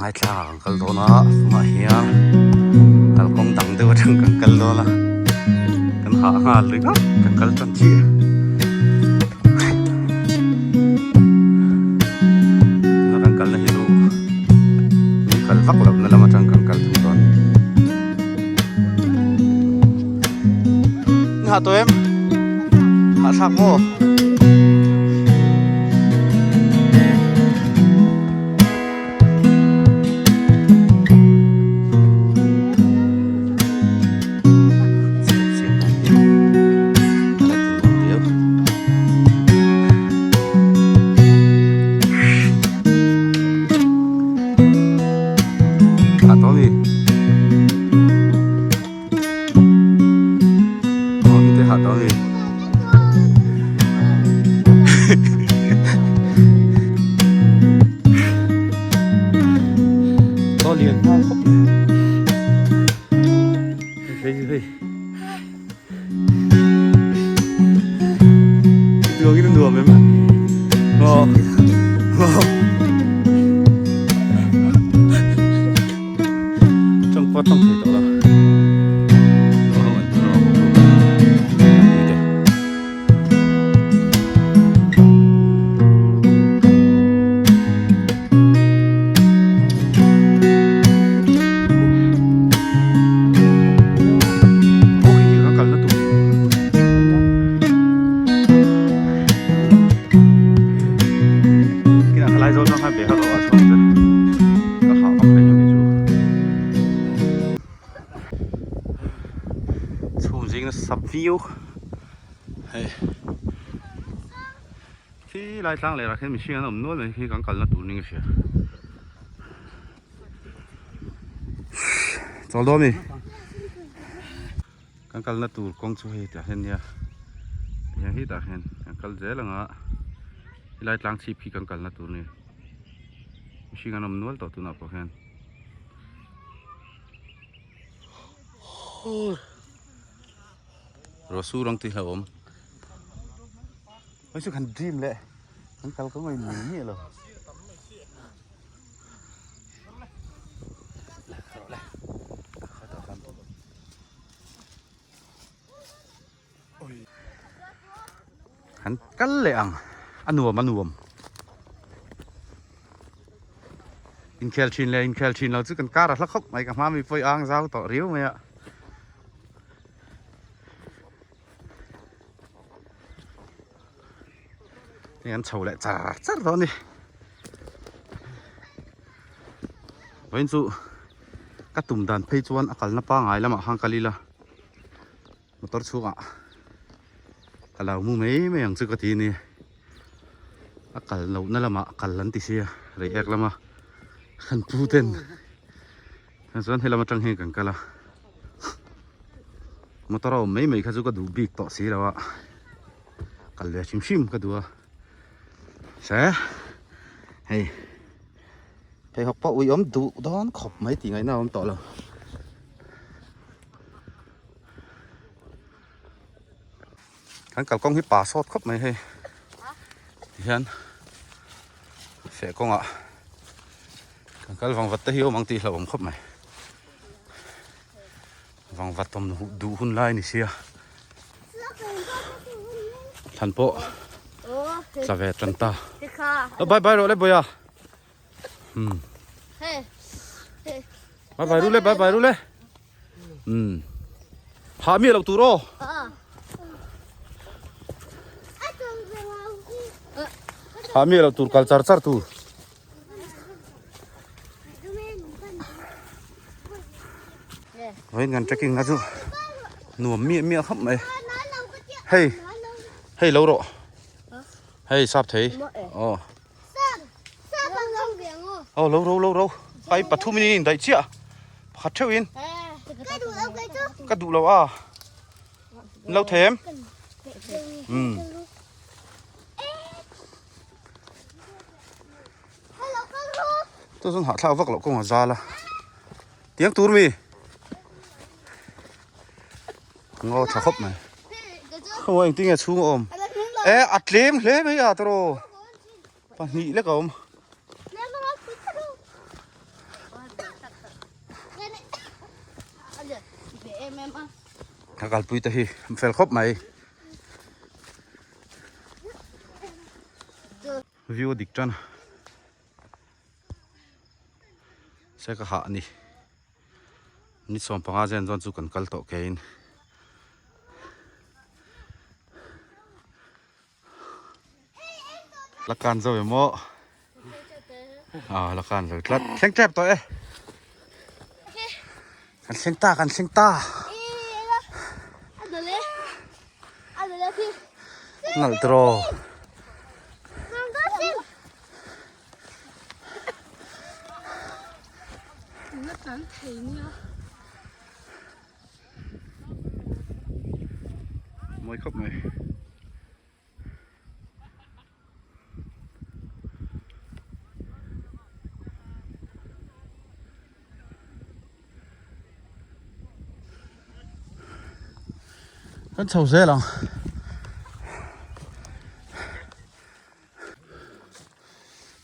Ngaithla ah kan kal dawn a tunah hian kalkawng dang deuh atang kan kal dawn a kan hah nghal ringawt kan kal tan chiah tuna kan kalna hi chu mi kal vak lohna lam atang kan kal thung dawn a ni. Hah tawh em? Hahthlak maw? To lian nghal khawp mai hei hei hei tuang in a nuam em aw tawng pawh tawng thei tawh lo Ka hah vak hle ang chu. Chhum zing nasa viau hei khi lai tlang leh ah khian mihring an awm nual mai khi kan kalna tur ning a hria. Chawl dawn mi kan kalna tur kawng chu hei tah hian nia tihian hetah hian kan kal zel ang a helai tlang chhip khi kan kalna tur a ni. Mihring an awm nual tawh tunah pawh hian Rawsu rawng tih hlauhawm hei chu kan dream leh kan kal ka ngaih miah miah lo. Kan kal leh ang a nuam a nuam inkhel thin leh inkhel thin lo chu kan kar a hla khawp mai ka hma mi pawh i ang zau tawh riau mai a. Hei an chho leh char char dawn a ni vawiin chu ka tum dan phei chuan a kalna pangngai lamah khan kal ila. Motor chhungah ka lo mu mai mai ang chu ka ti a ni a kal lohna lamah kal an ti sia rei ek lama kan pu ten chuan helam atang hian kan kal a motor a awm mai mai kha chu ka duh bik tawh si lo a kal ve hrim hrim ka duh a se hei pheikhawk pawh ui awm duh dawn khawp mai tih ngaihna a awm tawh lo. Kan kalkawng hi pa sawt khawp mai hei tihian feh kawngah kan kal vang vat te hi awm ang tih hlauhawm khawp mai vang vat awm duh hun lai a ni sia thlan pawh tla ve tan ta bye bye rawh le bawia bye bye ru le bye bye ru le. Um hah miah loh tur aw. Hah miah loh tur kal char char tur. Vawiin kan trekking na chu nuam miah miah khawp mai. Hei hei lo rawh. Hei sap thei. Aw. Aw lo ro lo ro ai pathum in in daih chiah pakhat theuh in ka duh lo a lo them um tu chuan hahthlak vak loh kawng a zal a tiang tur mi ngaw tha khawp mai khaw engtin nge chhung a awm e a tlem hle mai a tawrh pahnih lek a awm. Ka kalpui te hi an fel khawp mai. View a dik tan a. Se ka hah a ni. Ni 15 zen zawn chu kan kal tawh kein. La kan zo em aw. Ah la kan zo tlat. Thleng tep tawh e. Kan thleng ta kan thleng ta. Nalh tiraw. Mawi khawp mai. Kan chho zel ang.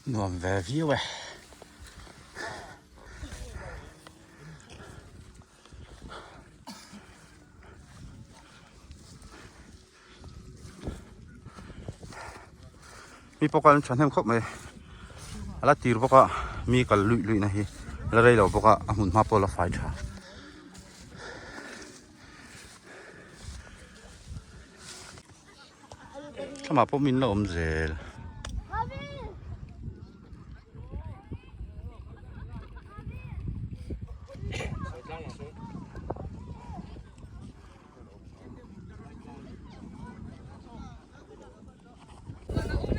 Nuam ve viau e. Mi pawh kal an thahnem khawp mai a la tir bawk a mi kal luih luih na hi la rei lo bawk a a hmun hma pawh a la fai tha. Thlamah pawh min la awm zel.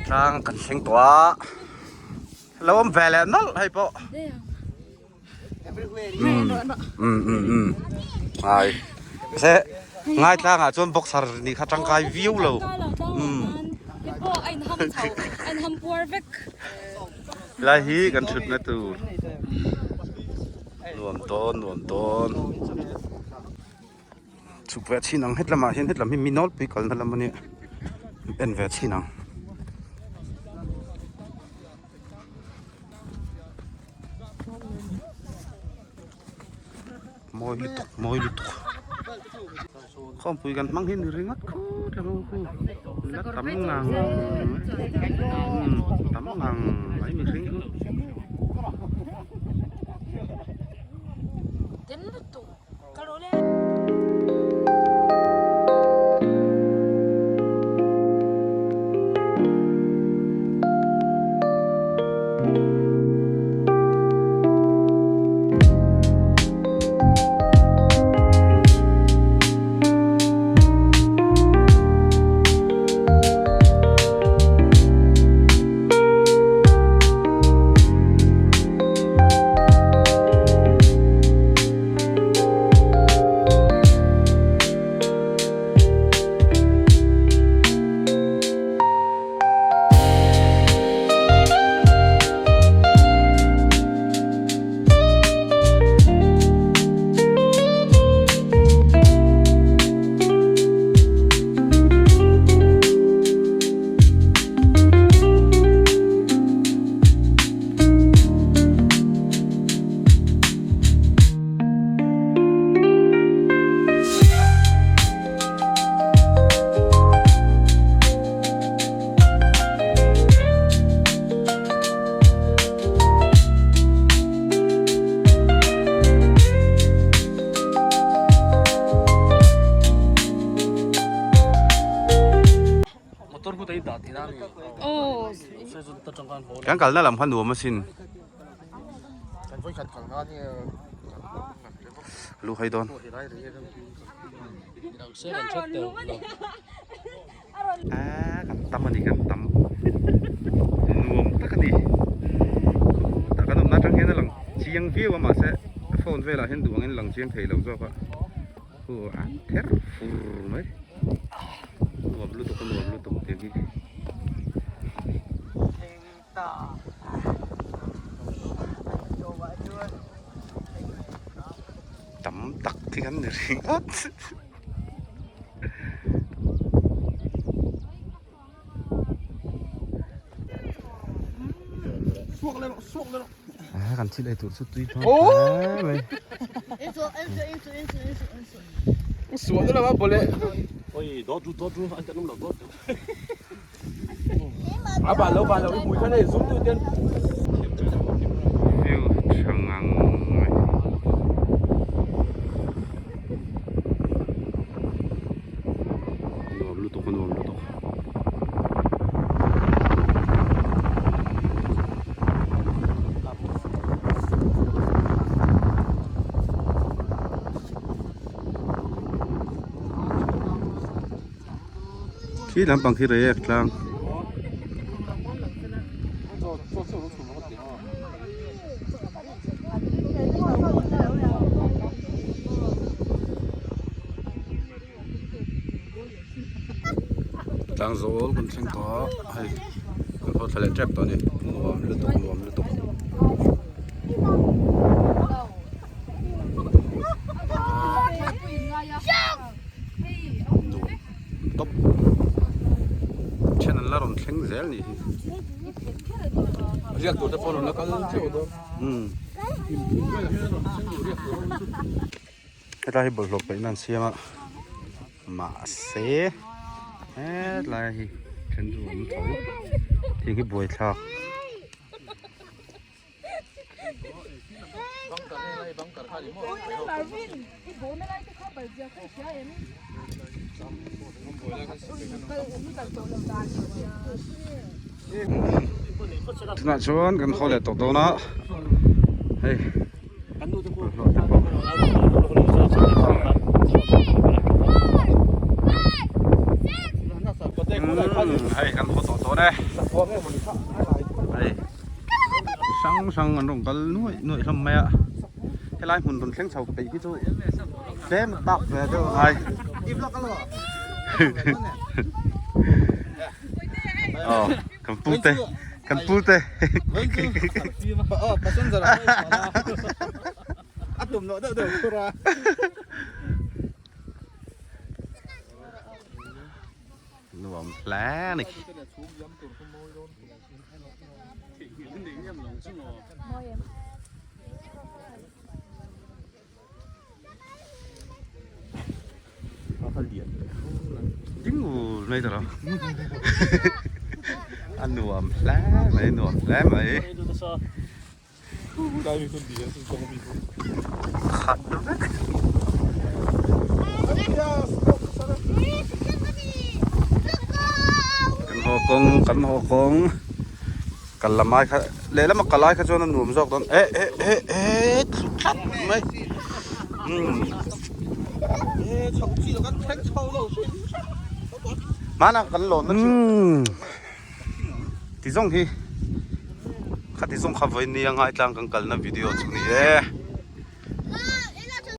Tlang kan thleng tawh a lo awm ve leh nawlh hei pawh ngai se ngai tlangah chuan boxer nih kha tangkai viau lo lai hi kan thutna tur nuam tawn nuam tawn. Chhuk ve chhin ang hetlamah hian hetlam hi mi nawlpui kalna lam a nia en ve chhin ang. Mawi lutuk mawi lutuk khawmpui kan hmang hi ni ringawt khut ang u khu la tam ngang tam ngang mai mihring chu. Kan kalna lam kha nuam asin. Lu hai dawn. A kan tam ani kan tam. Nuam tak ani. Khutah kan awmna atang hian a lang chiang viau a mahse phone velah hian duh angin lang chiang thei lo zawk a. Khu a ther fur mai. Nuam lutuk a nuam lutuk tih hi. Tam tak hi kan ni ringawt. Kan thil ei tur chu tui hmang hle mai. View tha ngang mai. Nuam lutuk a nuam lutuk. Khi lampang khi reiek tlang. Tlang zawl kan thleng tawh a hei kan haw thla leh tep tawh a ni nuam lutuk nuam lutuk. Nuam tawp then an la rawn thleng zel nih hi. Riak tur te pawh rawn la kal theuh dawn. Hetlai hi bawlhhlawh paih nan siam a mahse hetlai hi then chu a awm tho thing hi buaithlak. Tunah chuan kan haw leh tawh dawn a hei bawlhhlawh te pawh hei kan haw tawh dawn e hei chi hrang hrang an rawn kal nuaih nuaih hlawm mai a helai hmun rawn thleng chho peih hi chu tlem a tak ve deuh a ngai aw kan pu te kan pu te nuam hle a ni. Ding ul mai tawh lo a nuam hle mai nuam hle mai khat vek. Kan haw kawng kan haw kawng kal lam ai kha lehlam a kal ai kha chuan a nuam zawk dawn eh eh eh eh thlu tlat mai umm hmanah kan lawn na thin ti zawng hi khati zawng kha vawiin nia ngaitlang kan kalna video chu ni e.